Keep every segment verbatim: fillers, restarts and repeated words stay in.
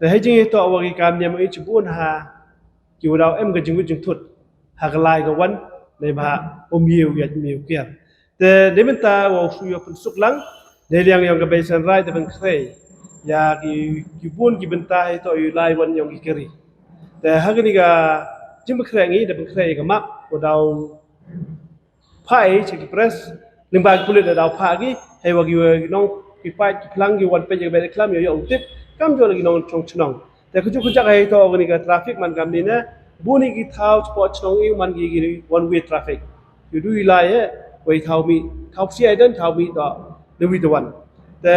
Te hei jingyaid toh wa ki kam niam i chibun ha ki wa daw em ka jingwit jingthut ha ka lai ka wan, neibhah um ye u yait um ye u kiar. Te neibynta wa u shu yoh pynsuk lang, neiliang yong ka Basin Rai, te pynkhreh ya ki, ki bun ki bynta hei toh u lai wan yong ki kari. Te ha kani ka jingpynkhreh ngi da pynkhreh ya ka map wa daw phah i cha ki press, lyngba ki pulit da daw phah ki, hei wa ki, wa ki nong, ki paid ki phlang ki wan peit ya ka Behdeiñkhlam yow yoh u tip, kamjooh la ki nongchong chnong. Te kajooh kajak hei toh kani ka traffic man kamni ne, bun i ki thaw chapoh chnong i man ki, ki one way traffic. Yow du i lai e, wei thaw mih, thaw psiah i den, thaw mih toh na wi te wan. Te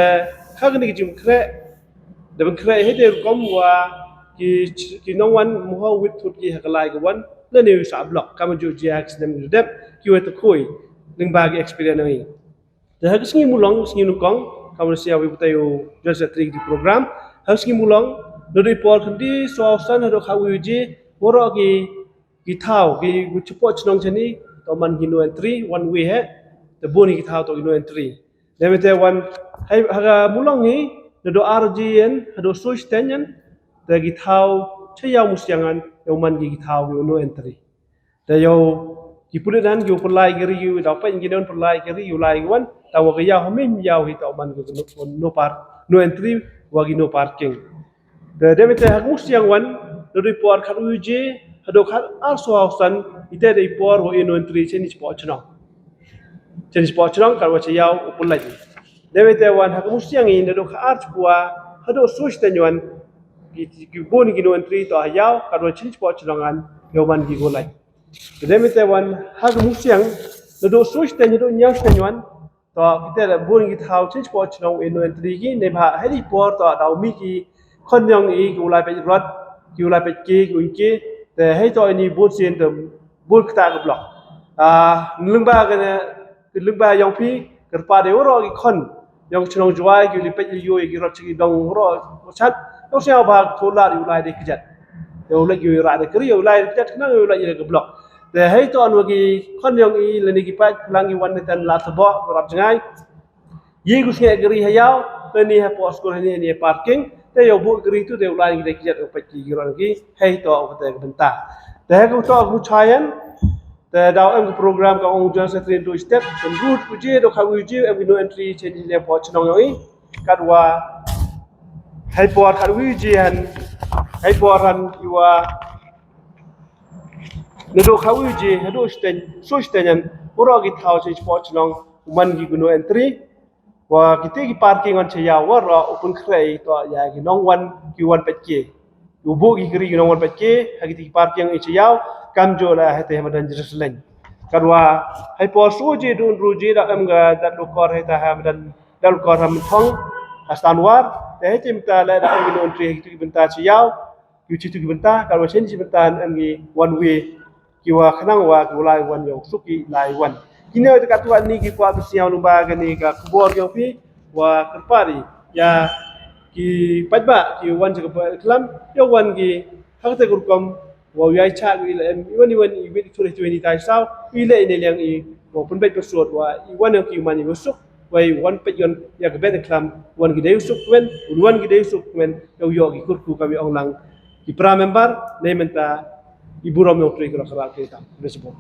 ha kani ka jingpynkhreh, da pynkhreh hei te rukom wa ki, ki nongwan moho wit thut ki ha ka lai ka wan, lane u sah block, kamjooh jia ha ki snem ki dep, ki wa te khui, lyngba ki experience ngi. Te ha ka sngi Mulong, sngi nyngkong, kamwa da sñiaw i putai u General Secretary ki program, ha ka sngi Mulong, nadooh i por khyndai saw san hadooh khatwi baje, waroh ki, ki thaw, ki, ki chapoh chnong chani, toh man ki no entry, one way he, te bun i ki thaw toh ki no entry. Neibynta wan, hei, ha ka Mulong hi, nadooh ar baje yan, hadooh soo shiteng yan, te ki thaw, cha Yaw Musiang an, yow man ki, ki thaw, yow no entry. Te yow, ki pulit nan, yow pynlai kari, yow daw peit ki don pynlai kari, yow lai ki wan, tang wa ka yaw ha Mihmyaw hi toh man ki no, no par, no entry, wa ki no parking. Te dep ite ha ka Musiang wan, nadooh i por khatwi baje, hadooh khat ar saw san, ite da i por wa e no entry, chani chapoh chnong. Chani chapoh chnong, katwa cha yaw u pynlait. Dep ite wan ha ka Musiang i, nadooh khat ar chiphaw, hadooh soo shiteng wan, ki, ki bun ki no entry toh ha yaw, katwa chani chapoh chnong an, yow man ki ko lait. Te dep ite wan ha ka Musiang, nadooh soo shiteng, nadooh ynñiaw shiteng wan, toh kite da bun ki thaw chani chapoh chnong e no entry ki, neibhah hei i por toh daw mih ki khon yong i, ki u lai peit rot, ki u lai peit ke, ki u ke, te hei toh ini bun sien te bun kata ka block. Ah, lyngba kane, lyngba yong phi, kyrpad i waroh ki khon yong chnong Jwai, ki u li peit yow ki rot cha ki dong waroh, chat, yow sñiaw bha thoh lad yow lai de kjat. Yow lait yow rah de kari, yow lai de kjat, khnang yow lait de ka block. Te hei toh wa ki khon yong i lane ki paid phlang ki wan ne tan la thaboh, rap jngai. Ye ku snge kari ha yaw, lane hapoh skul hani, hani parking, te yow buh kari tu, te yow lai ki de kjat, yow peit ki, ki rot ki, hei toh wa te ka bynta. Te hei ku toh ku chayan, te daw em ka program ka ong General Secretary du step, te rut ku je, do kha u je, em ki no entry, chani le hapoh chnong yong i, katwa, hei por khatwi baje han, hei por han i wa, nadooh khatwi baje, hadooh shiteng, soo shiteng yan, waroh ki thaw chani chapoh chnong, u man ki ko no entry, wa kite ki parking wan cha yaw waroh, u pynkhreh toh ya ki nongwan, ki wan peit ke. U buh ki kari ki nongwan peit ke, ha kite ki parking i cha yaw, kamjooh la hei te ha madan Jerusalem. Katwa, hei por soo baje, dooh ynru baje, da em ka dat lukor hei ta ha madan, dat lukor ha Mynthong, ha Stanwar, te hei te mynta la da em ki no entry, ha kite ki bynta cha yaw, ki u chitu ki bynta, katwa chani chi bynta em ki one way, ki wa khnang wa, ki u lai wan yow suk ki lai wan. Kini te katwa ni ki kwah pynsñiaw lyngba kani ka khubor yong phi, wa kyrpad i ya ki paidbah, ki wan cha ka Behdeiñkhlam, yow wan ki, ha kate ka rukom, wa u yai cha, i la em, i wan, i wan, i wit i thut i twenty tai saw, i le i neiliang i, wa pynbeit pynsut, wa i wan yong ki man i wa suk, wei wan peit yong ya ka Behdeiñkhlam, wan ki dei u suk kmen, wan ki dei u suk kmen, yow yoh ki kurku kam i ong lang ki para member, neibynta i burom yong u Trai ki rok ka rat ki tam. Besbo.